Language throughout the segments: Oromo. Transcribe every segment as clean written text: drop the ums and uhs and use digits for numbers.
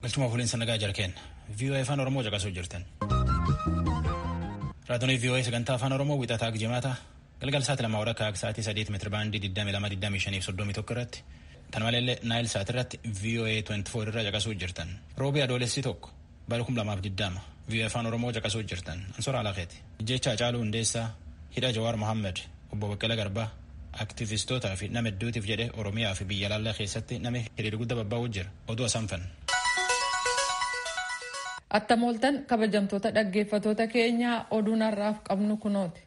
Galchuma fuulinsa nagaa jara kenna. VOA afaan Oromoo caqasuu jirtan. Raadiyoon VOA sagantaa afaan Oromoo wixataa jimaata galgala sa'aatii 2 warra akka sa'aatii 8 meetira baandii 22 25 31 irratti. Tan maleellee Naayil sa'aatii irratti VOA 24 irra caqasuu jirtan. Roobii adoolessi 1 bara 2020 VOA afaan Oromoo caqasuu jirtan. Ansoora Alaaqeeti. Jecha Hacaaluu Hundeessaa, Hidha Jawaar Mohammed, Obbo Baqqalaa Garbaa, aktiivistootaa fi nama hedduutiif jedhee Oromiyaa fi biyya laallaa keessatti nama hiriira guddaa babbaa'uu jira. Oduu asanfan. Attam ooltan kabajamtoota dhaggeeffatoota keenyaa oduun har'aaf qabnu kunooti.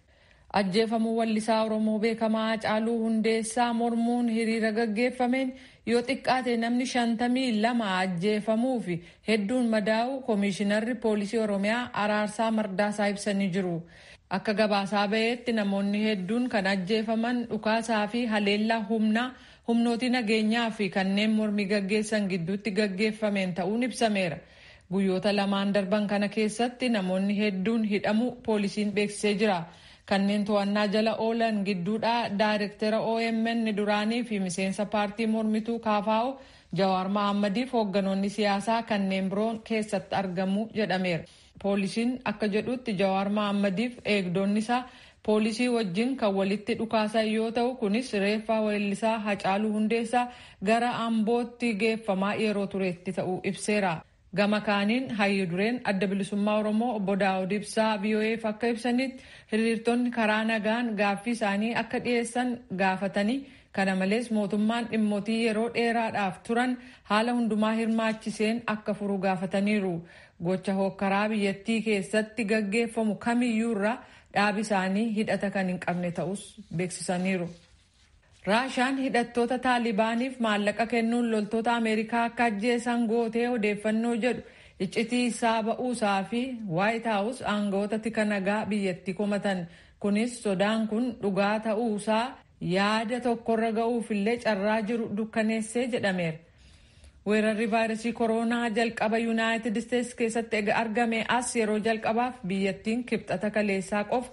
Ajjeefamuu wallisaa Oromoo beekamaa Hacaaluu Hundeessaa mormuun hiriira gaggeeffameen yoo xiqqaate namni 52 ajjeefamuu fi hedduun madaa'u Koomishinarri Poolisii Oromiyaa Araarsaa Mardaasaa ibsanii jiru. Akka gabaasaa baheetti namoonni hedduun kan ajjeefaman dhukaasaa fi haleellaa humnaa humnootii nageenyaa fi kanneen mormii gaggeessan gidduutti gaggeeffameen ta'uun ibsameera. Guyyoota lamaan darban kana keessatti namoonni hedduun hidhamuu poolisiin beeksisee jira. Kanneen to'annaa jala oolan gidduudhaa daayirektara OMN duraanii fi miseensa paartii mormituu KFO Jawaar Mahaammadiif hoogganoonni siyaasaa kanneen biroon keessatti argamu jedhameera. Poolisiin akka jedhutti Jawaar Mahaammadiif eegdonni isaa poolisii wajjin kan walitti dhukaasan yoo ta'u kunis reeffa weellisaa Hacaaluu Hundeessaa gara Ambootti geeffamaa yeroo turetti ta'uu ibseera. Gama kaaniin hayyu dureen adda bilisummaa Oromoo obbo Daawud Ibsaa VOAf akka ibsanitti hiriirtonni karaa nagaan gaaffii isaanii akka dhiyeessan gaafatanii kana malees mootummaan dhimmootii yeroo dheeraadhaaf turan haala hundumaa hirmaachiseen akka furu gaafataniiru. Gocha hookkaraa biyyattii keessatti gaggeeffamu kamiyyuurra dhaabi isaanii hidhata kan hin qabne ta'us beeksisaniiru. Raashaan hidhattoota Taalibaaniif maallaqa kennuun loltoota Ameerikaa akka ajjeesan gootee odeeffannoo jedhu iccitii isaa ba'uusaa fi Waayit Haawus aangawoota tika nagaa biyyattii komatan. Kunis sodaan kun dhugaa ta'uusaa yaada tokkorra ga'uufillee carraa jiru dukkaneessee jedhameera. Weerarri vaayirasii kooroonaa jalqaba Yuunaayitid Isteetsi keessatti argame as yeroo jalqabaaf biyyattiin kibxata kaleessaa qofa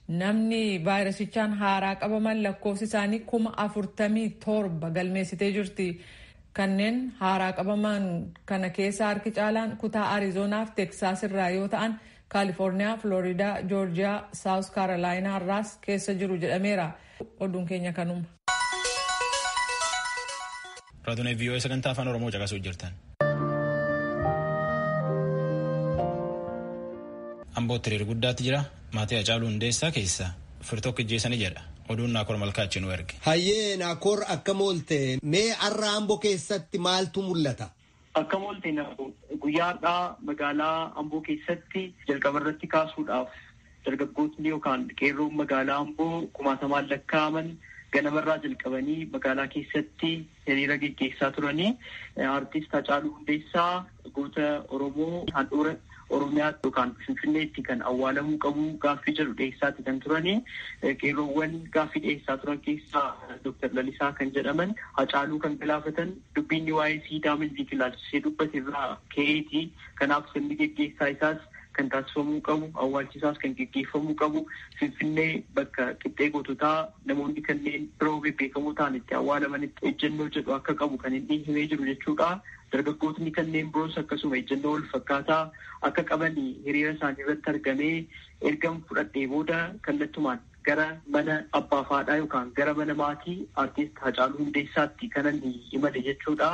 namni vaayirasichaan haaraa qabaman lakkoofsi isaanii 47,000 galmeessitee jirti. Kanneen haaraa qabaman kana keessa harki caalaan kutaa Ariizoonaa fi Teeksaas irraa yoo ta'an Kaalifoorniyaa, Filooriidaa, Joorjiyaa, Saawus Kaarolaayinaa irraas keessa jiru jedhameera. Oduun keenya kanuma. Raadiyoon VOA sagantaa afaan Oromoo caqasuu jirtan. Ambootti hiriira guddaatti jira. Maatii Hacaaluu Hundeessaa keessa firtokko ijjeessanii jedha. Oduun Naakoor Malkaachi nu erge. Hayyee Naakoor akkam oolte mee har'a Amboo keessatti maaltu mul'ata? Akkam oolte guyyaa har'aa magaalaa Amboo keessatti jalqaba irratti kaasuudhaaf dargaggootni yookaan qeerroon magaalaa Amboo kumaatamaan lakkaa'aman ganamarraa jalqabanii magaalaa keessatti hiriira geggeessaa turanii aartist Hacaaluu Hundeessaa goota Oromoo handhuura Oromiyaa yookaan Finfinneetti kan awwaalamuu qabu gaaffii jedhu dhiyeessaati kan turanii qeerroowwan gaaffii dhiyeessaa turan keessaa Dooktar Lalisaa kan jedhaman Hacaaluu kan galaafatan dubbiinni waa'ee siidaa Minilik ilaalchisee dubbate irraa ka'eeti. Kanaaf sirni geggeessaa isaas kan taasifamuu qabu awwaalchisaas kan geggeeffamuu qabu Finfinnee bakka qixxee goototaa namoonni kanneen biroo bebbeekamoo ta'an itti awwaalamanitti ejjennoo jedhu akka qabu kan inni himee jiru jechuudha. Dargaggootni kanneen biroos akkasuma ejjennoo wal fakkaataa akka qaban hiriira isaanii irratti argamee ergama fudhadhee booda kallattumaan gara mana abbaa fi haadhaa yookaan gara mana maatii aartist Hacaaluu Hundeessaatti kan inni imale jechuudha.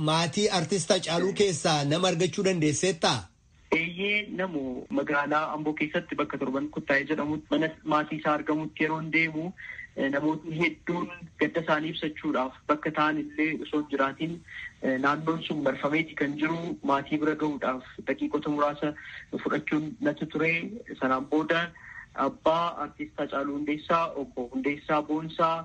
Maatii aartist Hacaaluu keessaa nama argachuu dandeesseettaa? Eeyyee namu magaalaa Amboo keessatti bakka torban kuttaa'ee jedhamutti mana maatii isaa argamutti yeroo deemu namootni hedduun gadda isaanii ibsachuudhaaf bakka ta'an illee osoo hin jiraatin naannoon sun marfameeti kan jiru maatii bira gahuudhaaf daqiiqota muraasa fudhachuun natti ture. Sanaan booda abbaa aartist Hacaaluu Hundeessaa obbo Hundeessaa Boonsaa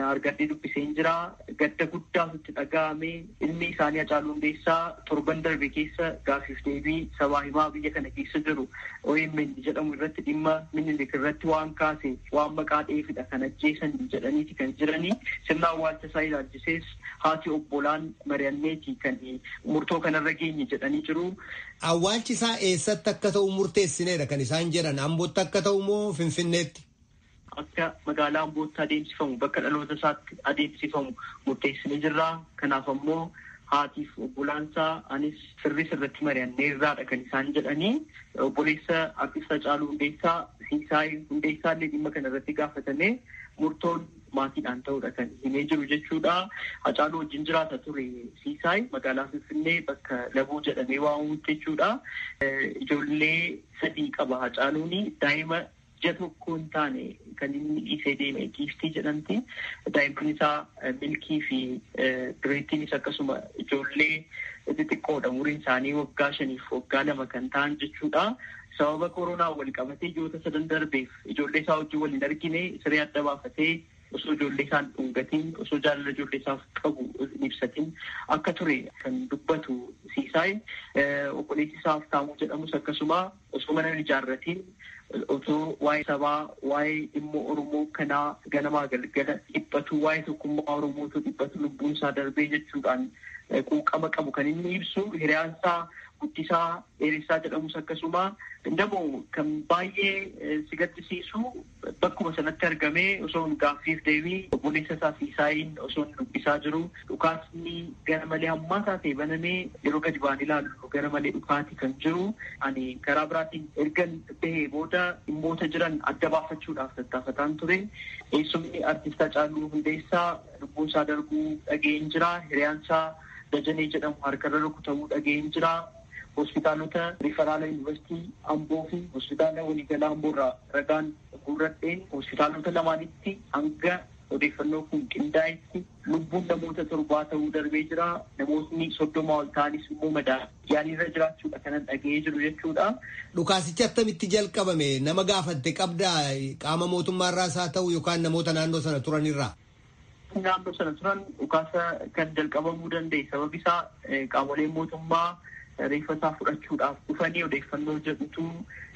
argadhee dubbiseen jira. Gadda guddaatu itti dhaga'ame. Ilmi isaanii Hacaaluu Hundeessaa torban darbe keessa gaaffiif deebii sabaa himaa biyya kana keessa jiru OMN jedhamu irratti dhimma Minilik irratti waan kaase waan maqaa dheefidha kan ajjeesan jedhaniiti kan jiranii. Sirna awwaalcha isaa ilaalchisees haati obbolaan mari'anneeti kan murtoo kanarra geenye jedhanii jiru. Awwaalchi isaa eessatti akka ta'u murteessineedha kan isaan jedhan Ambootti akka ta'u moo Finfinneetti? Akka magaalaa Ambootti adeemsifamu bakka dhaloota isaatti adeemsifamu murteessinee jirra. Kanaaf ammoo Haatiif obbolaansaa anis sirrii sirratti mari'anneerraadha kan isaan jedhanii. Obboleessa artist Hacaaluu Hundeessaa Siisaay Hundeessaa illee dhimma kana irratti gaafatamee murtoon maatiidhaan ta'uudha kan himee jiru jechuudha. Hacaaluu wajjin jiraata ture Siisaay magaalaa Finfinnee bakka Labuu jedhamee waamamutti jechuudha. Ijoollee sadii qaba Hacaaluuni. Daa'ima ji'a tokko hin taane kan inni dhiisee deeme Giiftii jedhamti. Daa'imman isaa Milkii fi Dureettiinis akkasuma ijoollee xixiqqoodha. Umuriin isaanii waggaa 5 fi waggaa 2 kan ta'an jechuudha. Sababa koronaa wal qabatee ji'oota sadan darbeef ijoollee isaa wajjin wal hin argine, siree adda baafatee osoo ijoollee isaan dhungatiin, osoo jaalala ijoollee isaaf qabu hin ibsatin akka ture kan dubbatu Siisaay. Obboleessi isaa Haftaamuu jedhamus akkasuma osoo mana hin ijaarratiin, osoo waa'ee sabaa, waa'ee dhimma Oromoo kanaa ganamaa galgala dhiphatu, waa'ee tokkummaa Oromootu dhiphatu lubbuun isaa darbee jechuudhaan quuqama qabu kan inni ibsu. Hiriyaan isaa Guddisaa Dheeressaa jedhamus akkasuma namoo kan baay'ee si gaddisiisu bakkuma sanatti argamee osoo hin gaaffiif deebii obboleessa isaa Siisaayin osoo hin dubbisaa jiru dhukaasni gara malee hammaataa ta'e banamee, yeroo gadi ba'an ilaallu gara malee dhukaati kan jiru. Ani karaa biraatiin ergan bahee booda dhimmoota jiran adda baafachuudhaaf tattaafataan ture. Eessumni artist Hacaaluu Hundeessaa lubbuun isaa darbuu dhaga'een jira. Hiriyaan isaa Dajanee jedhamu harkarra rukutamuu dhaga'een jira. Hospitaalota Riferaala Yuunivarsiitii Amboo fi hospitaala waliigalaa Amboorraa ragaan guurradheen hospitaalota lamaanitti hanga odeeffannoo kun qindaa'etti lubbuun namoota 7 ta'uu darbee jira. Namootni 30 ol ta'anis immoo madaa yaaliirra jiraachuudha kanan dhaga'ee jiru jechuudha. Dhukaasichi attamitti jalqabame? Nama gaafatte qabdaa, qaama mootummaarraas haa ta'u yookaan namoota naannoo sana turanirraa? Naannoo sana turan dhukaasa kan jalqabamuu danda'e sababi isaa qaamoleen mootummaa reeffa isaa fudhachuudhaaf dhufanii odeeffannoo jedhutu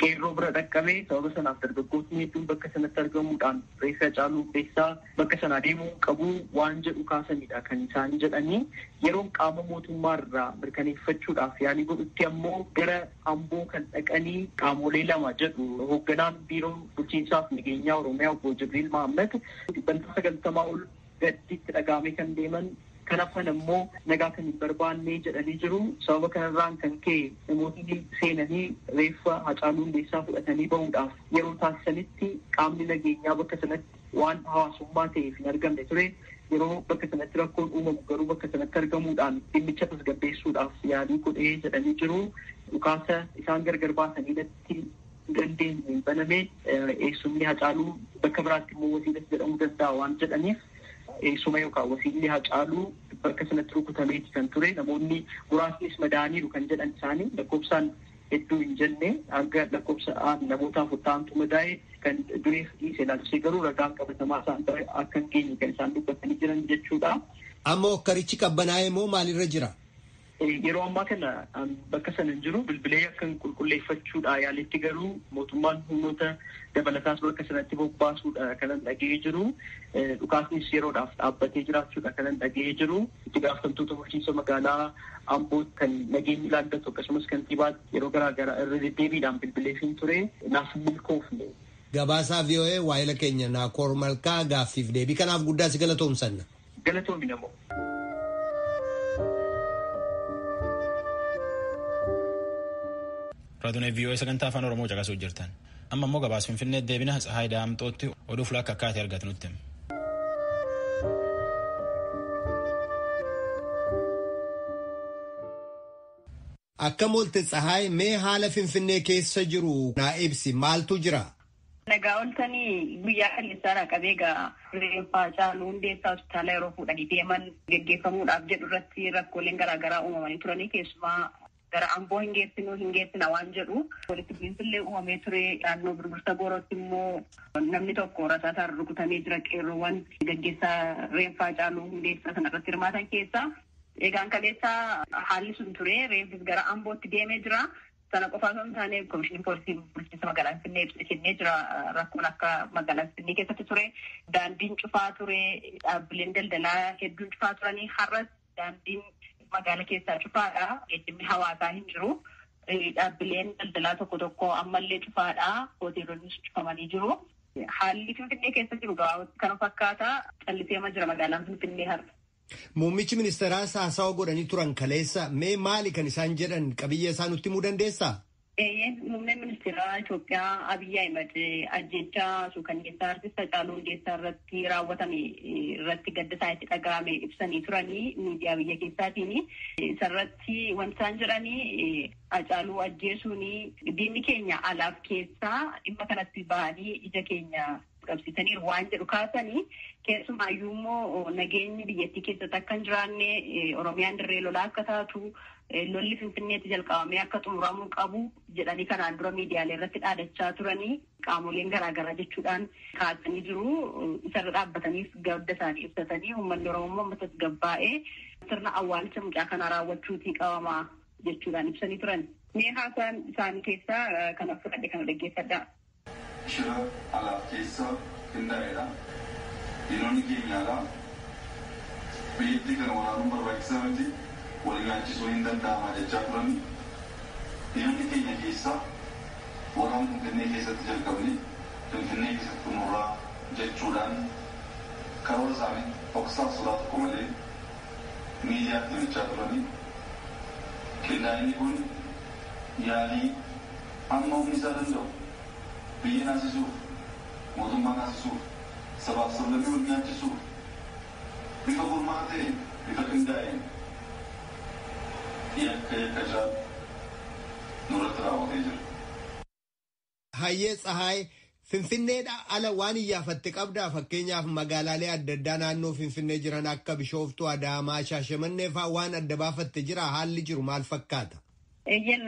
qeerroo bira dhaqqabe. Sababa sanaaf dargaggootni hedduun bakka sanatti argamuudhaan reeffa Hacaaluu Hundeessaa bakka sanaa deemuu qabu waan jedhu kaasanidha kan isaan jedhanii. Yeroon qaama mootummaa irraa mirkaneeffachuudhaaf yaalii godhutti ammoo gara Amboo kan dhaqanii qaamolee lama jedhu. Hoogganaan biiroo bulchiinsaaf nageenyaa Oromiyaa obbo Jibriil Mahammad 90% ol gadditti dhagaamee kan deeman, kan hafan ammoo nagaa kan hin barbaanne jedhanii jiru. Sababa kanarraan kan ka'e namootni seenanii reeffa Hacaaluu Hundeessaa fudhatanii bahuudhaaf yeroo taasisanitti qaamni nageenyaa bakka sanatti waan hawaasummaa ta'eef hin argamne ture. Yeroo bakka sanatti rakkoon uumamu garuu bakka sanatti argamuudhaan dhimmicha tasgabbeessuudhaaf yaalii godhee jedhanii jiru. Dhukaasa isaan gargar baasanii natti dandeenye baname eessumni Hacaaluu bakka biraatti immoo wasiilas jedhamuu danda'a waan jedhaniif eessuma yookaan wasiilli Hacaaluu bakka sanatti rukutameeti kan ture. Namoonni muraasnis madaaniiru kan jedhan isaanii, lakkoofsaan hedduu hin jenne. Hanga lakkoofsa namoota 4 ta'antu madaa'e, kan dureef dhiise ilaalchisee garuu ragaan qabatamaa isaan akka hin geenye kan isaan dubbatanii jiran jechuudha. Amma hokkarichi qabbanaa'ee moo maalirra jira? Yeroo ammaa kana bakka sana hin jiru. Bilbilee akka qulqulleeffachuudha yaalitti garuu mootummaan humnoota dabalataas bakka sanatti bobbaasuudha kanan dhaga'ee jiru. Dhukaasnis yeroodhaaf dhaabbatee jiraachuudha kanan dhaga'ee jiru. Itti gaafatamtoota bulchiinsa magaalaa Amboo kan nageenyi ilaallatu akkasumas kantiibaa yeroo garaagaraa irra deddeebiidhaan bilbileefin ture, naaf milkoofne. Gabaasaa VOA waa'ila keenya Naakoor Malkaa, gaaffiif deebii kanaaf guddaa si galatoomsanna. Galatoomi namoo. Raadiyoon VOA sagantaa afaan Oromoo caqasuu jirtan. Amma immoo gabaasa Finfinnee deebina. Tsahaay Daamxootti oduu fulaa akka akkaatee argatu nutti. Akkam oolte Tsahaay? Mee haala Finfinnee keessa jiru naa ibsi, maaltu jira? Nagaa ooltanii. Guyyaa kaleessaadhaa qabee egaa reeffa Haacaaluu Hundeessaa hospitaala yeroo fuudhanii deeman geggeeffamuudhaaf jedhu irratti rakkooleen garaagaraa uumamanii turanii, keessumaa gara Amboo hin geessinuu, hin geessina waan jedhu walitti bu'iinsillee uumamee ture. Naannoo Birbirsa Goorootti immoo namni tokko rasaasaan rukutamee jira, qeerroowwan gaggeessaa reeffa Haacaaluu Hundeessaa sanarratti hirmaatan keessaa. Egaan kaleessaa haalli sun ture, reeffis gara Ambootti deemee jira. Sana qofaa osoo hin taane, komishinii poolisii bulchiinsa magaalaa Finfinnee ibsa kennee jira. Rakkoon akka magaalaa Finfinnee keessatti ture. Daandiin cufaa ture. Dhaabbileen daldalaa hedduun cufaa turanii, har'as daandiin magaala keessaa cufaadha. Geejjibni hawaasaa hin jiru. Dhaabbileen daldalaa tokko tokko ammallee cufaadha. Hoteelonnis cufamanii jiru. Haalli Finfinnee keessa jiru gabaabatti kana fakkaata. Calliseema jira magaalaan Finfinnee har'a. Muummichi ministeeraas haasawa godhanii turan kaleessa mee maali kan isaan jedhan qabiyyee isaa nutti himuu dandeessaa? Muummeen ministeeraa Itoophiyaa Abiyyi Ahimad ajjechaa suukanneessaa artist Hacaaluu Hundeessaa irratti raawwatame irratti gadda isaa itti dhaga'ame ibsanii turanii miidiyaa biyya keessaatiin. Isarratti wanti isaan jedhanii Hacaaluu ajjeesuun diinni keenya alaaf keessaa dhimma kanatti bahanii ija keenya qabsiisaniiru waan jedhu kaasanii keessumaayyuu immoo nageenyi biyyattii keessatti akka hin jiraanne Oromiyaan dirree lolaa akka taatu lolli Finfinneetti jalqabamee akka xumuramuu qabu jedhanii kanaan dura miidiyaalee irratti dhaadachaa turanii qaamoleen garaagaraa jechuudhaan kaasanii jiru. Isarra dhaabbataniif gadda isaanii ibsatanii uummanni Oromoo amma tasgabbaa'ee sirna awwaalcha mucaa kanaa raawwachuutii qabama jechuudhaan ibsanii turan. Mee haasaan isaanii keessaa kana fudhadhe kana dhaggeeffadhaa. Shira alaaf keessa qindaa'eedha. Diinonni keenya alaa biyyattii kana waraanuun barbaachisaa miti wal nyaachisuu hin danda'ama jechaa turani. Diinonni keenya keessaa waraana Finfinnee keessatti jalqabne Finfinnee keessatti xumurraa jechuudhaan karoora isaanii dhoksaaf sodaa tokko malee miidiyaatti himachaa turani. Qindaa'inni kun yaalii amma humni isaa danda'u biyya naasisuuf, mootummaa naasisuuf, sabaaf sablammii wal nyaachisuuf bifa gurmaa'aa ta'een, bifa qindaa'een yakka yakka jiraatu nurratti raawwatee jira. Hayyee Tsahaay, Finfinneedha ala waan iyyaafatte qabdaa fakkeenyaaf magaalaalee adda addaa naannoo Finfinnee jiran akka Bishooftuu, Adaamaa, Shaashamannee fa'aa waan adda baafatte jira haalli jiru maal fakkaata? Eeyyan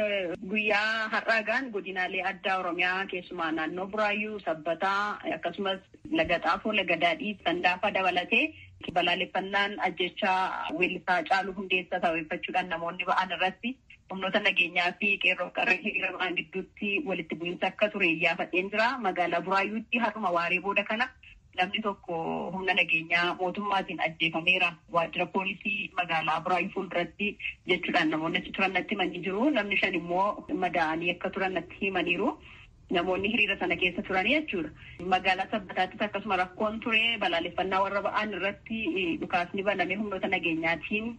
guyyaa har'aa gaan godinaalee addaa Oromiyaa keessumaa naannoo Buraayyuu, Sabbataa akkasumas Laga Xaafoo, Laga Daadhii, Sandaafaa dabalatee balaaleffannaan ajjechaa weellisaa Hacaaluu Hundeessaa sababeeffachuudhaan namoonni ba'an irratti humnoota nageenyaa fi qeerroo qarree hiriira ba'an gidduutti walitti bu'iinsa akka ture iyyaafadheen jira. Magaalaa Buraayyuutti har'uma waaree booda kana namni tokko humna nageenyaa mootummaatiin ajjeefameera. Waajjira poolisii magaalaa Buraayyuu fuulduratti jechuudhaan namoonni achi turan natti himanii jiru. Namni shan immoo madaa'anii akka turan natti himaniiru. Namoonni hiriira sana keessa turanii jechuudha. Magaalaa Sabbataattis akkasuma rakkoon ture balaaleffannaa warra ba'an irratti dhukaasni banamee humnoota nageenyaatiin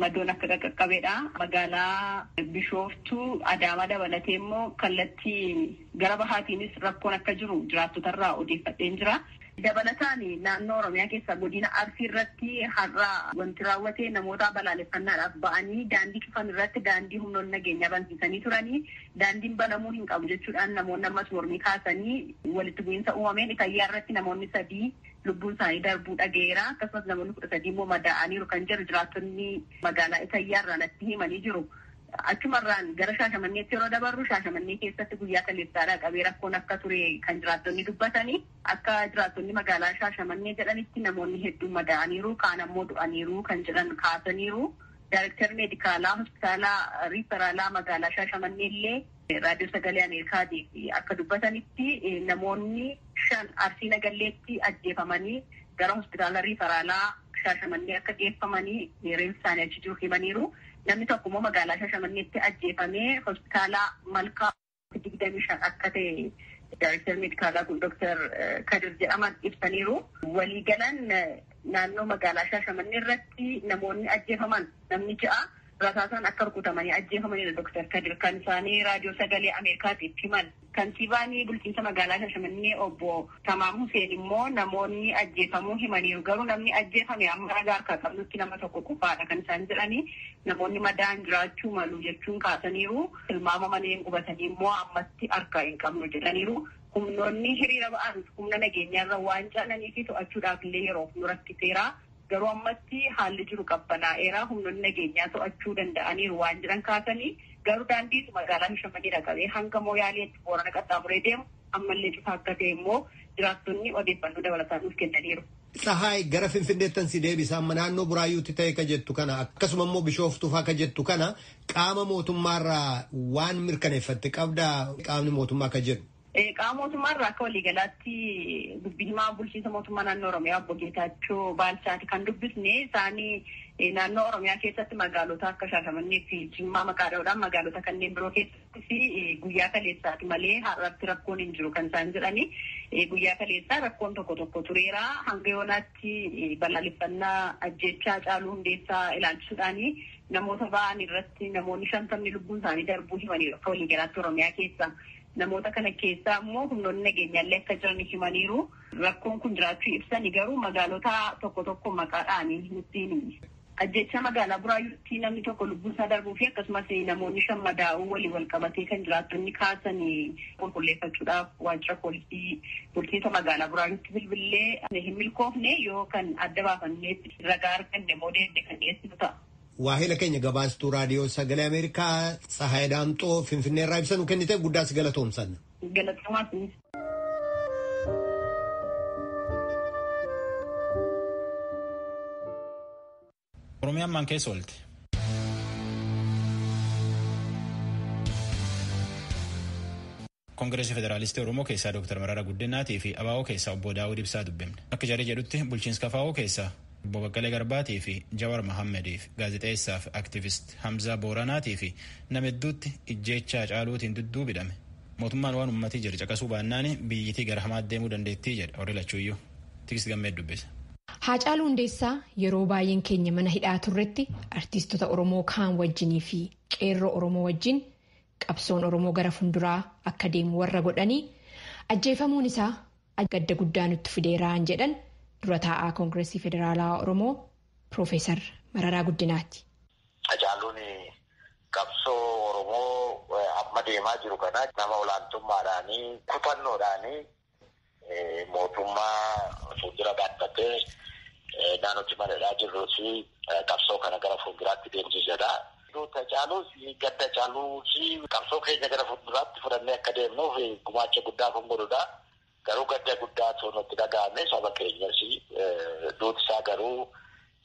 madoon akka qaqqabeedha. Magaalaa Bishooftuu Adaamaa dabalatee immoo kallattii gara bahaatiinis rakkoon akka jiru jiraattotarraa odeeffadheen jira. Dabalataan naannoo Oromiyaa keessaa godina Arsii irratti har'a wanti raawwate namoota balaaleffannaadhaaf ba'anii daandii cufan irratti daandii humnoonni nageenyaa bansiisanii turanii daandiin banamuu hin qabu jechuudhaan namoonni ammas mormii kaasanii walitti bu'iinsa uumameen Itayyaa irratti namoonni 3 lubbuun isaanii darbuu dhageera. Akkasumas namoonni 13 immoo madaa'aniiru kan jedhu jiraattonni magaalaa Itayyaa irraa natti himanii jiru. Achumarraan gara Shaashamanneetti yeroo dabarru Shaashamannee keessatti guyyaa kaleessaadhaa qabee rakkoon akka ture kan jiraattonni dubbatanii akka jiraattonni magaalaa Shaashamannee jedhanitti namoonni hedduun madaa'aniiru kaan ammoo du'aniiru kan jedhan kaasaniiru. Daayiriktarri meedikaalaa hospitaalaa riiferaalaa magaalaa Shaashamannee illee raadiyoo sagalee Ameerikaatiif akka dubbatanitti namoonni 5 Arsii Nagalleetti ajjeefamanii gara hospitaala riiferaalaa Shaashamannee akka geeffamanii reeffi isaanii achi jiru himaniiru. Namni tokko immoo magaalaa Shaashamanneetti ajjeefamee hospitaala Malkaa 25 akka ta'e daayiriktarri meedikaalaa kun Dooktar Kadir jedhaman ibsaniiru. Waliigalan naannoo magaalaa Shaashamannee irratti namoonni ajjeefaman namni 6 rasaasaan akka rukutamanii ajjeefamanidha Dooktar Kadir kan isaanii raadiyoo sagalee Ameerikaatiif himan. Kantiibaan bulchiinsa magaalaa Shaashamannee obbo Tamaam Huseen immoo namoonni ajjeefamuu himaniiru. Garuu namni ajjeefame amma ragaa harkaa qabnutti nama tokko qofaadha kan isaan jedhanii namoonni madaa'an jiraachuu malu jechuun kaasaniiru. Tilmaama maneen qubatanii immoo ammatti harkaa hin qabnu jedhaniiru. Humnoonni hiriira ba'an humna nageenyaarra waan caalanii fi to'achuudhaaf illee yeroof nu rakkiseera. Garuu ammatti haalli jiru qabbanaa'eera. Humnoonni nageenyaa to'achuu danda'aniiru waan jedhan kaasanii garuu daandii magaalaa Shaashamannee dhaqabee hanga Mooyaaleetti Boorana qaxxaamuree deemu ammallee cufaa akka ta'e immoo jiraattonni odeeffannoo dabalataa nuuf kennaniiru. Tsahaay gara Finfinneettan si deebisa amma naannoo Buraayyuutti ta'e ka jettu kana akkasuma immoo Bishooftuu fa'aa ka jettu kana qaama mootummaarraa waan mirkaneeffatte qabdaa qaamni mootummaa ka jedhu. Qaama mootummaarraa akka waliigalaatti dubbi himaa bulchiinsa mootummaa naannoo Oromiyaa obbo Geetaachoo Baalchaati kan dubbisne isaanii naannoo Oromiyaa keessatti magaalota akka Shaashamannee fi Jimmaa maqaa dha'uudhaan magaalota kanneen biroo keessatti Waliigalaattis guyyaa kaleessaati malee har'aatti rakkoon hin jiru kan isaan jedhani. Guyyaa kaleessaa rakkoon tokko tokko tureera. Hanga yoonaatti balaaleffannaa ajjechaa Haacaaluu Hundeessaa ilaalchisuudhaani namoota ba'an irratti namoonni 50 lubbuun isaanii darbuu himaniiru akka waliigalaatti Oromiyaa keessa. Namoota kana keessaa immoo humnoonni nageenyaallee akka jiran himaniiru. Rakkoon kun jiraachuu ibsani garuu magaalota tokko tokko maqaadhaan nutti hin Ajjecha magaalaa Buraayyuutti namni tokko lubbuun isaa darbuu fi akkasumas namoonni 5 madaa'uu waliin wal qabatee kan jiraattonni kaasan qulqulleeffachuudhaaf waajjira poolisii bulchiinsa magaalaa Buraayyuutti bilbilee hin milkoofne yoo kan adda baafanneetti ragaa arganne immoo deemnee kan dhiyeessinu ta'a. Waahila keenya gabaastuu raadiyoo sagalee Ameerikaa Tsahaay Daamxoo Finfinnee irraa ibsa nu kennite guddaas galatoomsanna. Galatoomaa. Oromiyaan maan keessa oolte? Koongireesii Federaalistii Oromoo keessaa Dr. Mararaa Guddinaatii fi ABO keessaa obbo Daawud Ibsaa dubbifne. Akka jarri jedhutti bulchiinsa KFO keessaa obbo Baqqalee Garbaatii fi Jawar Mohammediif gaazexeessaa fi aktivist Hamzaa Booranaatii fi nama hedduutti ijjeechaa Haacaaluutiin dudduubidhame. Mootummaan waan uummatii jiru caqasuu baannaan biyyitii gara hamaa deemuu dandeettii jedha warri lachuuyyuu. Tikist gammee dubbise. Haacaaluu Hundeessaa yeroo baay'een keenya mana hidhaa turretti artiistota Oromoo kaan wajjinii fi qeerroo Oromoo wajjin qabsoon Oromoo gara fuulduraa akka deemu warra godhanii ajjeefamuun isaa gadda guddaa nutti fideeraan jedhan dura taa'aa Koongireesii Federaalaa Oromoo Piroofeesar Mararaa Guddinaati. Hacaaluun qabsoo Oromoo amma deemaa jiru kana nama olaantummaadhaanii kutannoodhaanii mootummaa fuuldura dhaabbatee naannootti maladhaa jirruu fi qabsoo kana gara fuulduraatti deemsisedha. Hacaaluus gadda Hacaaluus qabsoo keenya gara fuulduraatti fudhannee akka deemnuuf gumaacha guddaa kan godhudha. Garuu gadda guddaatu nutti dhaga'ame saba keenyas duuti isaa garuu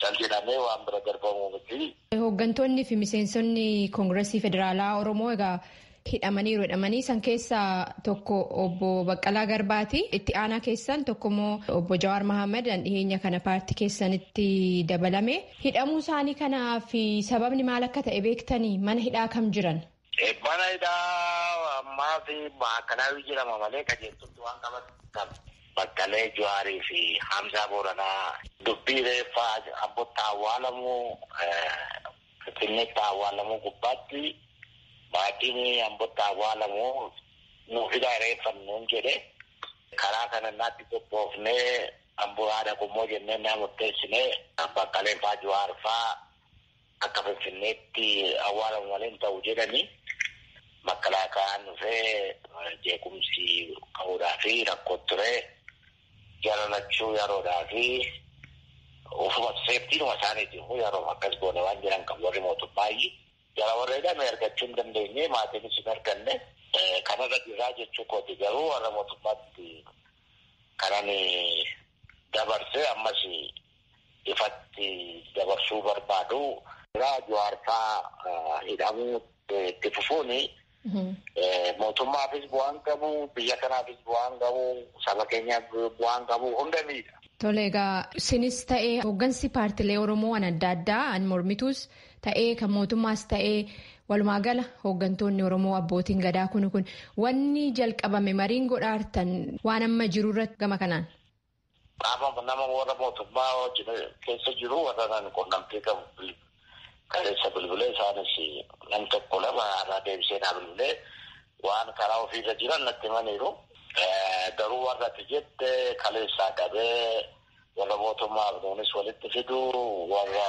cal jedhamee waan bira darbamuu miti. Hooggantoonni fi miseensonni Koongireesii Federaalaa Oromoo egaa hidhamaniiru hidhamanii san keessaa tokko obbo Baqqalaa Garbaati. Itti aanaa keessan tokko immoo obbo Jawaar Mohaammed dhiheenya kana paartii keessanitti dabalame. Hidhamuu isaanii kanaaf sababni maal akka ta'e beektanii mana hidhaa kam jiran? Mana hidhaa ammaa fi maakalaawii jedhama malee qajeeltutti waan qaban Baqqalee Jawaarii fi Hamzaa Booranaa dubbii reeffaa Ambootti awwaalamuu Finfinneetti awwaalamuu gubbaatti maatiin Ambootti awwaalamuu nuuf hidhaa reeffannuun jedhe karaa kana naatti qophoofnee Amboo haadha qummoo jennee naa murteessinee Baqqaleen faa Jawaar faa akka Finfinneetti awwaalamu malee hin ta'u jedhanii makalaakaan dhufee jeequmsi ka'uudhaa fi rakkoo ture jala lachuu yeroodhaa fi ofuma seeftiinuma isaaniitiif yeroo akkas goone waan jiran qabu warri mootummaayi jala warra hidhame argachuu hin dandeenye maatiinis hin arganne kanarra jirraa jechuu kooti garuu warra mootummaatti kanan dabarse ammas ifatti dabarsuu barbaadu. Jawaarfaa hidhamuu itti fufuuni mootummaafis bu'aan qabu biyya kanaafis bu'aan qabu saba keenyaaf bu'aan qabu hunda miidha. Tole egaa isinis ta'ee hooggansi paartilee Oromoo an adda addaa an mormituus ta'ee kan mootummaas ta'ee walumaa gala hooggantoonni Oromoo abbootiin gadaa kun wanni jalqabame mariin godhaartan waan amma jiru irratti gama kanaan. Qaama nama warra mootummaa keessa jiru warra naan qunnamtii qabu kaleessa bilbilee isaanis nam tokko lama irraa deebisee naa bilbilee waan karaa ofiirra jiran natti himaniiru. Garuu warra ati jette kaleessaa qabee warra mootummaaf nuunis walitti fidu warra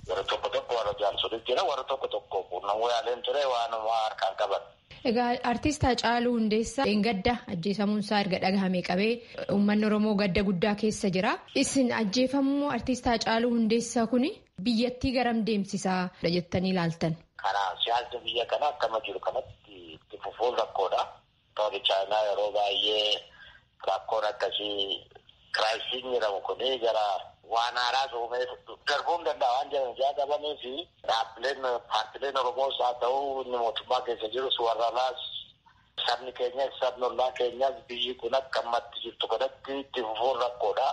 warra tokko tokko warra jaarsolii jira warra tokko tokko quunnamuu yaaleen ture waanuma harkaan qaban. Egaa artist Haacaaluu Hundeessaa gadda ajjeefamuun isaa erga dhagahame qabee uummanni Oromoo gadda guddaa keessa jira. Isin ajjeefamuu artist Haacaaluu Hundeessaa kun biyyattii garam deemsisaa jettanii ilaaltan? Karaa siyaasni biyya kanaa akkama jiru kanatti itti fufuun rakkoodha. Toori Chaayinaa yeroo baay'ee rakkoon akkasii kiraayisiin jedhamu kun gara waan haaraa uumee darbuu hin danda'a waan jedhan ijaa qabanii fi dhaabbileen paartileen Oromoos haa ta'u inni mootummaa keessa jirus warra alaas sabni keenyas sabni ollaa keenyas biyyi kun akka ammatti jirtu kanatti itti fufuun rakkoodha.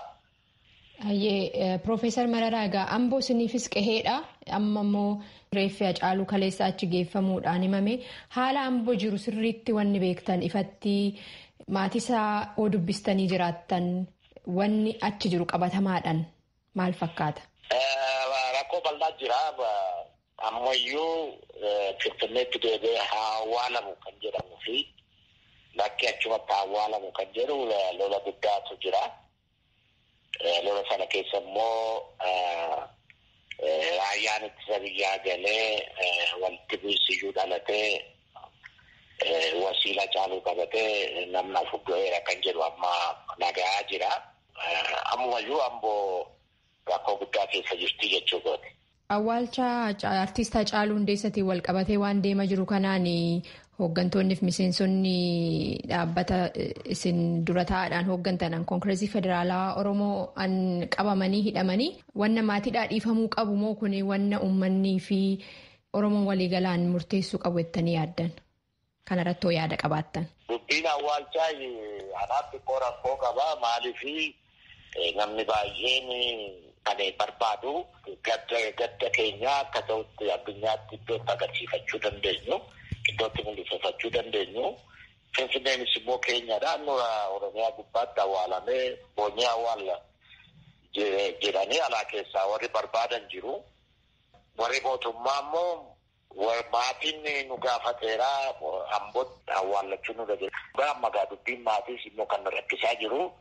Hayyee Piroofeesar Mararaa egaa Amboo isiniifis qaheedha. Amma immoo reeffi Hacaaluu kaleessa achi geeffamuudhaan himame. Haala Amboo jiru sirriitti wanni beektan ifatti maatiisaa oo dubbistanii jiraattan wanni achi jiru qabatamaadhaan maal fakkaata? Rakkoo bal'aa jira. Ammayyuu Finfinneetti deebi'ee haa awwaalamu kan jedhamuu fi bakki achumatti haa awwaalamu kan jedhu lola guddaatu jira. Lola sana keessa immoo raayyaan ittisa biyyaa galee walitti bu'isiyyuu dhalatee wasiila Hacaaluu qabatee namni afur du'eera kan jedhu amma nagaa jira. Ammayyuu Amboo rakkoo guddaa keessa jirti jechuu kooti. Awwaalcha artist Hacaaluu Hundeessaatiin wal qabatee waan deemaa jiru kanaan hooggantoonni fi miseensonni dhaabbata isin dura taa'aadhaan hooggantan koongireesii federaalaa Oromoo an qabamanii hidhamanii wanna maatiidhaa dhiifamuu qabu moo kun wanna uummanni fi Oromoon waliigalaan murteessuu qabu jettanii yaaddan? Kanarratti hoo yaada qabaattan? Dubbiin awwaalchaa anaaf xiqqoo rakkoo qaba. Maaliif namni baay'een kan barbaadu gadda keenya akka ta'utti addunyaatti iddootti agarsiifachuu dandeenyu, iddootti mul'ifachuu dandeenyu. Finfinneenis immoo keenyadha. Nura Oromiyaa gubbaatti awwaalamee boonyee awwaalla jedhanii alaa keessaa warri barbaadan jiru. Warri mootummaa immoo maatiin nu gaafateera Ambootti awwaallachuu nurra jira. Amma gaa dubbiin maatiis immoo kan nu rakkisaa jiru.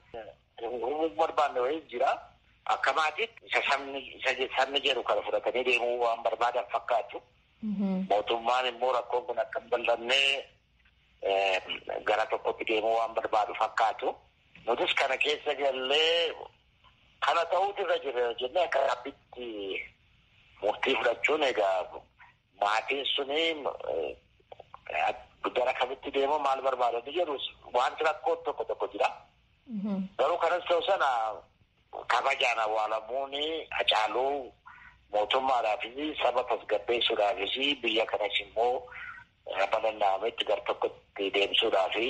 Uumuu barbaanne wayii jira. Akka maatiitti isa sabni jedhu kana fudhatanii deemuu waan barbaadan fakkaatu. Mootummaan immoo rakkoon kun akka hin bal'annee gara tokkotti deemuu waan barbaadu fakkaatu. Nutis kana keessa gallee kana ta'uutu irra jira jennee akka dhaabbitti murtii fudhachuun egaa maatiin suni gara kamitti deemuu maal barbaadanii jedhu wanti rakkoo tokko tokko jira. Garuu kanas ta'u sana kabajaan awwaalamuun Hacaaluu mootummaadhaafis saba tasgabbeessuudhaafis biyya kanas immoo amma danda'ametti gar tokkotti deemsuudhaafi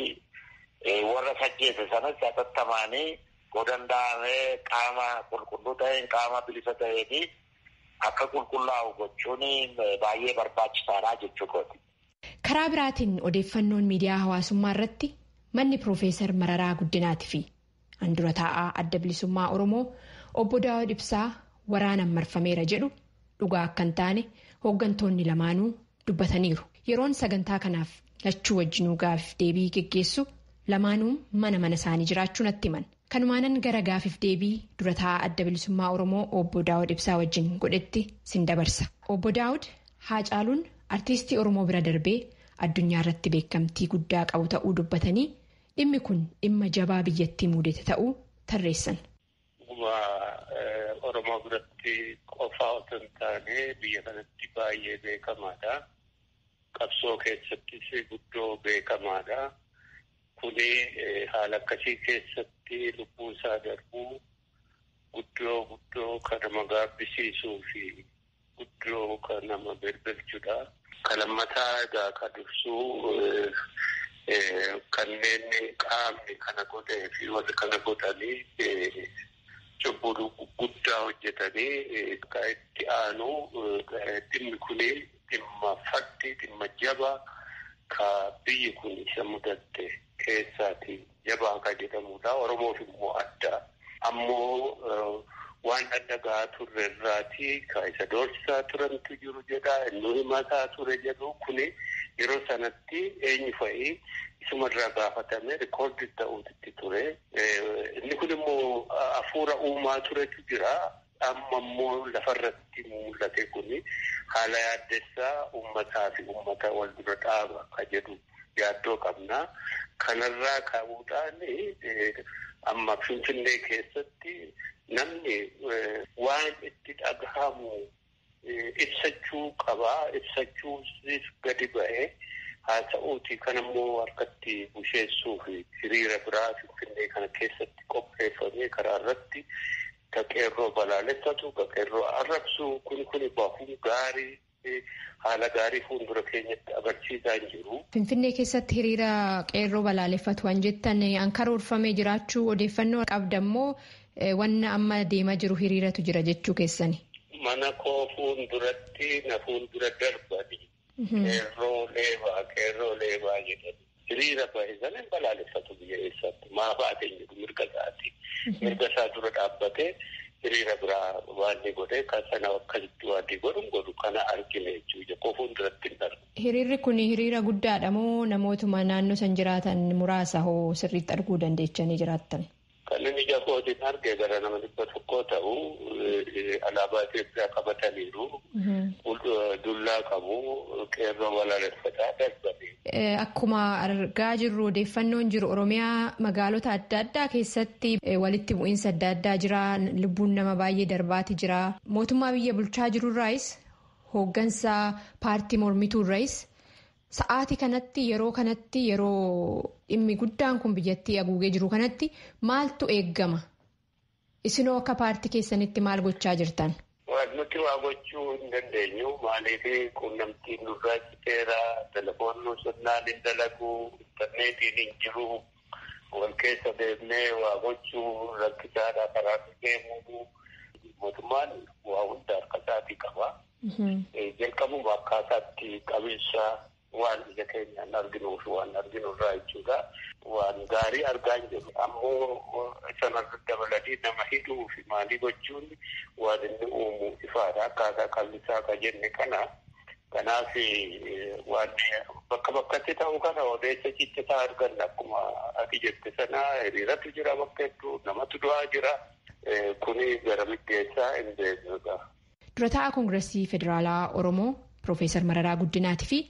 warra sajjeese sanas hatattamaanii yoo danda'amee qaama qulqulluu ta'een qaama bilisa ta'een akka qulqullaa'u gochuun baay'ee barbaachisaadha jechuu kooti. Karaa biraatiin odeeffannoon miidiyaa hawaasummaa irratti manni Piroofeesar Mararaa Guddinaatii fi handura taa'aa adda bilisummaa Oromoo obbo Daawud Ibsaa waraanaan marfameera jedhu dhugaa akka hin taane hooggantoonni lamaanuu dubbataniiru. Yeroon sagantaa kanaaf lachuu wajjinuu gaafiif deebii geggeessu lamaanuu mana mana isaanii jiraachuu natti himan. Kanumaanan gara gaafiif deebii dura taa'aa adda bilisummaa Oromoo obbo Daawud Ibsaa wajjin godhetti sin dabarsa. Obbo Daawud Haacaaluun artiistii Oromoo bira darbee addunyaa irratti beekamtii guddaa qabu ta'uu dubbatanii dhimmi kun dhimma jabaa biyyattii mudate ta'uu tarreessan. Dhuguma Oromoo biratti qofaa otoo hin taane biyya kanatti baay'ee beekamaadha. Qabsoo keessattis guddoo beekamaadha. Kuni haala akkasii keessatti lubbuun isaa darbuu guddoo guddoo kan nama gaabbisiisuu fi guddoo kan nama belbelchudha. Kan lammataa egaa kan ibsuu kanneen qaamni kana godhee fi warri kana godhanii cubbuu guddaa hojjetanii kan itti aanu dhimmi kuni dhimma faddi dhimma jabaa ka biyyi kun isa mudatte keessaati jabaa kan jedhamudha. Oromoof immoo adda. Ammoo waan adda gahaa turre irraati ka isa doorsisaa turantu jiru jedha. Inni himataa ture jedhu kuni yeroo sanatti eenyu fa'i isumarraa gaafatame rikoordi ta'uutti ture. Inni kun immoo hafuura uumaa turetu jira. Amma immoo lafarratti mul'ate kuni haala yaaddessaa uummataa fi uummata wal dura dhaaba ka jedhu yaaddoo qabna. Kanarraa ka'uudhaan amma Finfinnee keessatti namni waan itti dhagahamu ibsachuu qabaa. Ibsachuunis gadi ba'ee haa ta'uuti kan immoo harkatti busheessuu fi hiriira biraa Finfinnee kana keessatti qopheeffamee karaa irratti ka qeerroo balaaleffatu, ka qeerroo arrabsu kun kun bahuun gaarii haala gaarii fuuldura keenyatti agarsiisaa hin jiru. Finfinnee keessatti hiriira qeerroo balaaleffatu waan jettan an karoorfamee jiraachuu odeeffannoo qabdammoo wanna amma deemaa jiru hiriiratu jira jechuu keessani. Mana koo fuulduratti na fuuldura darbani. Qeerroo leebaa qeerroo leebaa jedhani. Hiriira bahe sana hin balaaleffatu biyya eessaatti. Maa baate hin jedhu mirga isaati. Mirga isaa dura dhaabbatee hiriira biraa waan inni godhe kan sana akkasitti waan inni godhu godhu kana argine jechuudha. Koo fuulduratti hin darbu. Hiriirri kun hiriira guddaadha moo namootuma naannoo san jiraatan muraasa hoo sirriitti arguu dandeechanii jiraattan? Kan inni ija kootiin arge gara nama 100 ta'u alaabaa Itoophiyaa qabataniiru. Dullaa qabu qeerroo balaaleffataa darbanii. Akkuma argaa jirru odeeffannoon jiru Oromiyaa magaalota adda addaa keessatti walitti bu'iinsa adda addaa jira. Lubbuun nama baay'ee darbaati jira. Mootummaa biyya bulchaa jirurraayis hooggansa paartii mormituurraayis sa'aatii kanatti yeroo kanatti yeroo dhimmi guddaan kun biyyattii haguugee jiru kanatti maaltu eeggama? Isinoo akka paartii keessanitti maal gochaa jirtan? Nuti waa gochuu hin dandeenyu. Maaliif quunnamtiin nurraa citeera, telefoonni sirnaan hin dalagu, intarneetiin hin jiru. Wal keessa deemnee waa gochuu rakkisaadha karaa deemuu. Mootummaan waa hunda harka isaatii qaba. Jalqabuma akkaataatti qabiinsa waan ija keenyaan arginuu fi waan arginu irraa jechuudha. Waan gaarii argaa hin jirru. Ammoo sana dabalatee nama hidhuu fi maalii gochuun waan inni uumu ifaadha. Akkaataa qallisaa ka jenne kana. Kanaaf waan bakka bakkatti ta'u kana odeessa ciccitaa arganna akkuma ati jette sana hiriiratu jira bakka hedduu namatu du'aa jira. Kuni gara miggeessaa hin beeknudha. Dura taa'aa Koongireesii Federaalaa Oromoo Piroofeesar Mararaa Guddinaatii fi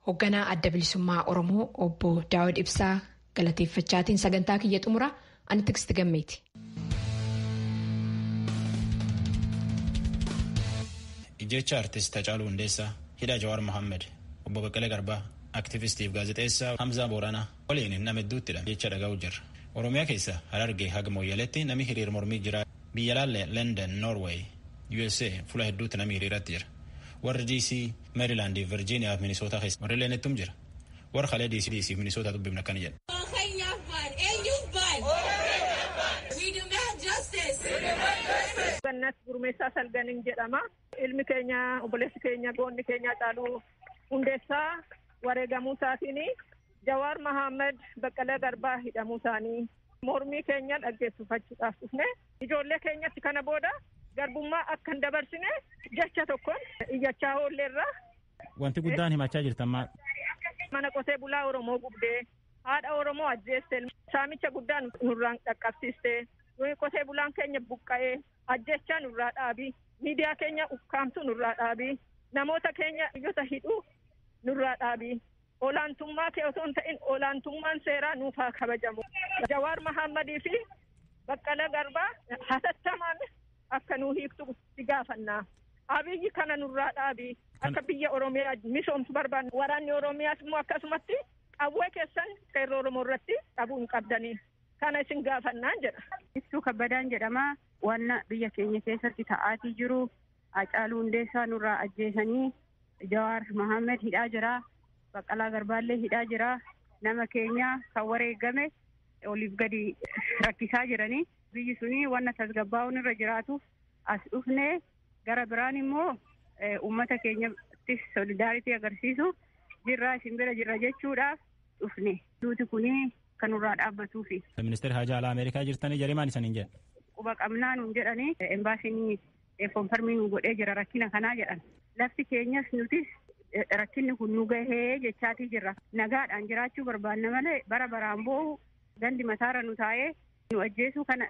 hoogganaa Adda Bilisummaa Oromoo Obbo Daawud Ibsaa galateeffachaatiin sagantaa kiyya xumuraa ani Tigisti Gammeeti. Ijjecha Artist Hacaaluu Hundeessaa, Hidhaa Jawaar Mohaammed, Obbo Baqqalee Garbaa, Aktivistiif gaazexeessaa Hamzaa Booranaa waliin nama hedduuttidha jecha dhaga'u jirra. Oromiyaa keessa Harargee haga Mooyyaleetti namni hiriir mormii jira. Biyya laallee London, Norway, USA fuula hedduutti namni hiriiratti jira. Warri DC, Maryland, Virginia fi Minnesota keessa warri leenettum jira. Warri kalee DC fi Minnesota dubbifna akkana jedha. Gannas Gurmeessaa Salganiin jedhama. Ilmi keenya, obboleessi keenya, goonni keenya Hacaaluu Hundeessaa wareegamuu isaatiin Jawaar Mohaammed Baqqalee Garbaa hidhamuu isaanii mormii keenya dhaggeeffachuudhaaf dhufne ijoollee keenyatti kana booda garbummaa akka hin dabarsine jecha tokkoon iyyachaa oolleerra. Wanti guddaan himachaa jirtan maal? Mana qotee bulaa Oromoo gubdee haadha Oromoo ajjeeste saamicha guddaa nurraan dhaqqabsiiste qotee bulaan keenya buqqa'ee ajjechaa nurraa dhaabi miidiyaa keenya ukkaamtu nurraa dhaabi namoota keenya biyyoota hidhuu nurraa dhaabi. Olaantummaa kee osoo hin ta'in olaantummaan seeraa nuuf haa kabajamu. Jawaar Mahammadii fi Baqqalaa Garbaa hatattamaan akka nuu hiiktu si gaafanna. Abiyyi kana nurraa dhaabi. Akka biyya Oromiyaa misoomsu barbaanna. Waraanni Oromiyaas immoo akkasumatti qawwee keessan qeerroo Oromoo irratti dhabuu hin qabdanii. Kana isin gaafannaan jedha. Ibsuu Kabbadaan jedhama. Wanna biyya keenya keessatti ta'aatii jiru. Hacaaluu Hundeessaa nurraa ajjeesanii Jawaar Mahammed hidhaa jira. Baqqalaa Garbaallee hidhaa jira. Nama keenya kan wareegame oliif gadi rakkisaa jiranii. Biyyi suni wanna tasgabbaa'uun irra jiraatuuf as dhufne gara biraan immoo uummata keenyatti solidaaritii agarsiisu jirraa isin bira jirra jechuudhaaf dhufne. Duuti kuni kan nurraa dhaabbatuufi. Ministeerri Haajaa Alaa Ameerikaa jirtanii jarimaan isaniin jedha. Quba qabnaa nuun jedhanii embaasiin konfarmii nu godhee jira rakkina kanaa jedhan. Lafti keenyas nutis rakkinni kun nu gahee jechaatii jirra. Nagaadhaan jiraachuu barbaanna malee bara baraan boo'u gandi mataarra nu taa'ee nu ajjeesuu kana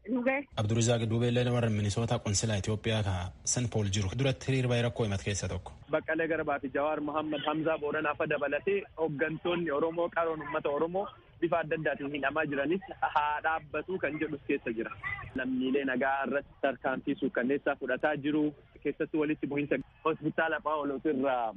nu gahe. Abdurizaaq Duubeellee warra Minisootaa qonsilaa Itoophiyaa ka San Pool jiru duratti hiriir baay'ee rakkoo himat keessaa tokko. Baqqalee Garbaa fi Jawaar Mohammad Hamzaa Booranaa fa dabalatee hooggantoonni Oromoo qaroon uummata Oromoo bifa adda addaatiin hidhamaa jiranis haa dhaabbatu kan jedhus keessa jira. Lammiilee nagaa irratti tarkaanfii suukkanneessaa fudhataa jiru. Keessattuu walitti bu'iinsa hospitaala Phaawulos irraa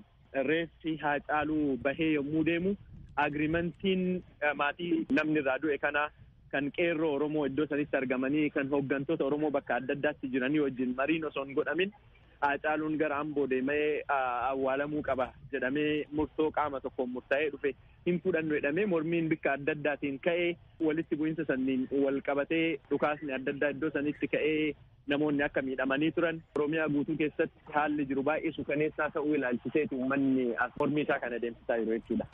reeffi Haacaaluu bahee yommuu deemu agriimantiin maatii namni irraa du'e kana kan qeerroo Oromoo iddoo sanitti argamanii kan hooggantoota Oromoo bakka adda addaatti jiranii wajjin mariin osoo hin godhamin Haacaaluun gara Amboo deemee awwaalamuu qaba jedhamee murtoo qaama tokkoon murtaa'ee dhufe hin fudhannu jedhamee mormiin bikka adda addaatiin ka'ee walitti bu'iinsa sanniin wal qabatee dhukaasni adda addaa iddoo sanitti ka'ee Namoonni akka miidhamanii turan Oromiyaa guutuu keessatti haalli jiru baay'ee suukaneessaa ta'uu ilaalchiseeti uummanni mormii isaa kana deemsisaa jiru jechuudha.